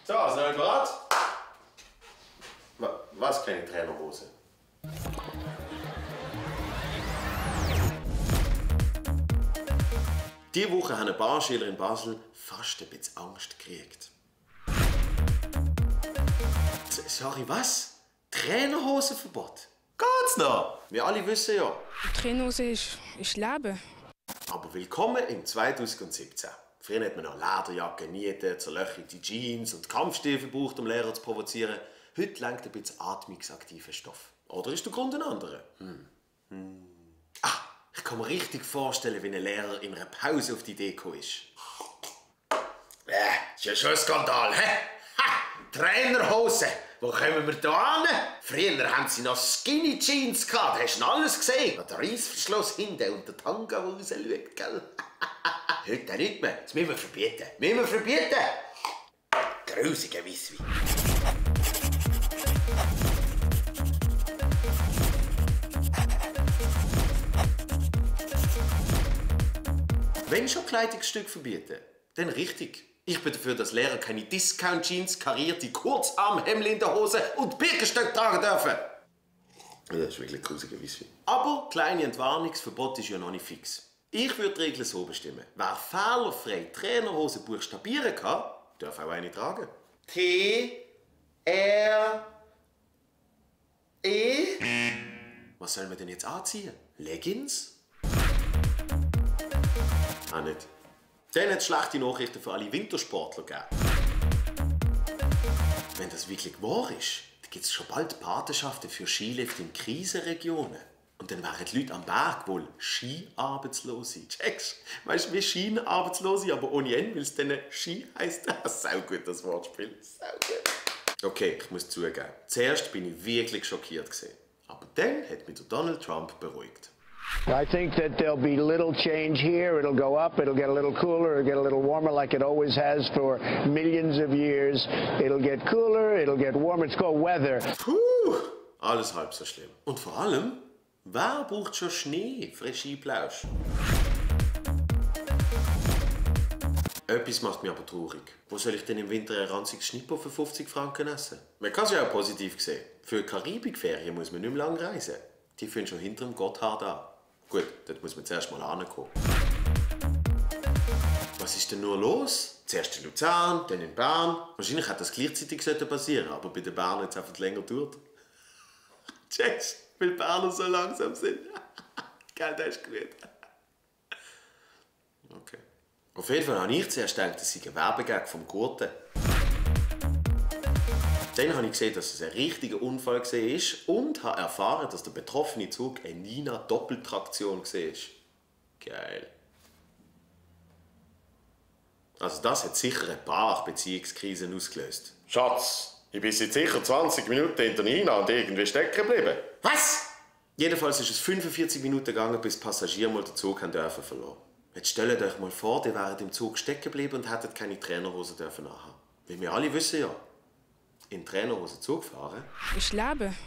So, sind wir bereit? Was, keine Trainerhose? Diese Woche haben ein paar Schüler in Basel fast ein bisschen Angst gekriegt. Sorry, was? Trainerhosenverbot? Geht's noch? Wir alle wissen ja. Trainerhose ist Leben. Aber willkommen im 2017. Früher hat man noch Lederjacken, Nieten, zerlöcherte Jeans und Kampfstiefel gebraucht, um Lehrer zu provozieren. Heute lenkt ein bisschen atmungsaktiver Stoff. Oder ist der Grund ein anderer? Ich kann mir richtig vorstellen, wie ein Lehrer in einer Pause auf die Idee gekommen ist. Ist ja schon ein Skandal, hä? Trainerhose! Wo kommen wir da hin? Früher haben sie noch Skinny Jeans gehabt, hast du alles gesehen? Der Reissverschluss hinten und der Tanga, der rausschaut, gell? Heute nicht mehr. Das müssen wir verbieten. Müssen wir verbieten! Grusiger Weisswein. Wenn schon Kleidungsstücke verbieten, dann richtig. Ich bin dafür, dass Lehrer keine Discount-Jeans, karierte Kurzarmhemden in der Hose und Birkenstöcke tragen dürfen. Das ist wirklich grusiger Weisswein. Aber kleine Entwarnungsverbot ist ja noch nicht fix. Ich würde die Regeln so bestimmen. Wer fehlerfrei Trainerhose buchstabieren kann, darf auch eine tragen. T-R-E. Was soll man denn jetzt anziehen? Leggings? Auch nicht. Dann hat es schlechte Nachrichten für alle Wintersportler gegeben. Wenn das wirklich wahr ist, dann gibt es schon bald Patenschaften für Skilift in Krisenregionen. Und dann wären die Leute am Berg wohl Skiarbeitslose. Checkst? Weißt du, wie Schienenarbeitslose, aber ohne N, weil es dann Ski heisst. Sau gut, das Wortspiel. Sau gut. Okay, ich muss zugeben. Zuerst bin ich wirklich schockiert gewesen. Aber dann hat mich Donald Trump beruhigt. I think that there'll be little change here. It'll go up, it'll get a little cooler, it'll get a little warmer like it always has for millions of years. It'll get cooler, it'll get warmer. It's called weather. Puh, alles halb so schlimm. Und vor allem, wer braucht schon Schnee für einen Skiplausch? Etwas macht mich aber traurig. Wo soll ich denn im Winter ein ranziges Schnippo für 50 Franken essen? Man kann es ja auch positiv sehen. Für Karibikferien muss man nicht mehr lang reisen. Die führen schon hinter dem Gotthard an. Gut, dort muss man zuerst mal ankommen. Was ist denn nur los? Zuerst in Luzern, dann in Bern. Wahrscheinlich hätte das gleichzeitig passieren sollen, aber bei den Bernern hat es einfach länger gedauert. Checkst, weil die Berner so langsam sind. Geil, das ist gut. Okay. Auf jeden Fall habe ich zuerst gedacht, das sei ein Werbegag vom Gurten. Dann habe ich gesehen, dass es ein richtiger Unfall war und habe erfahren, dass der betroffene Zug eine Nina-Doppeltraktion war. Geil. Also das hat sicher ein paar Beziehungskrisen ausgelöst. Schatz, ich bin seit sicher 20 Minuten hinter Nina und irgendwie stecken geblieben. Was? Jedenfalls ist es 45 Minuten gegangen, bis die Passagiere mal den Zug verloren haben. Jetzt stellt euch mal vor, die wären im Zug stecken geblieben und hätten keine Trainerhose anhaben. Weil wir alle wissen ja, in Trainerhose Zug fahren Ist Leben.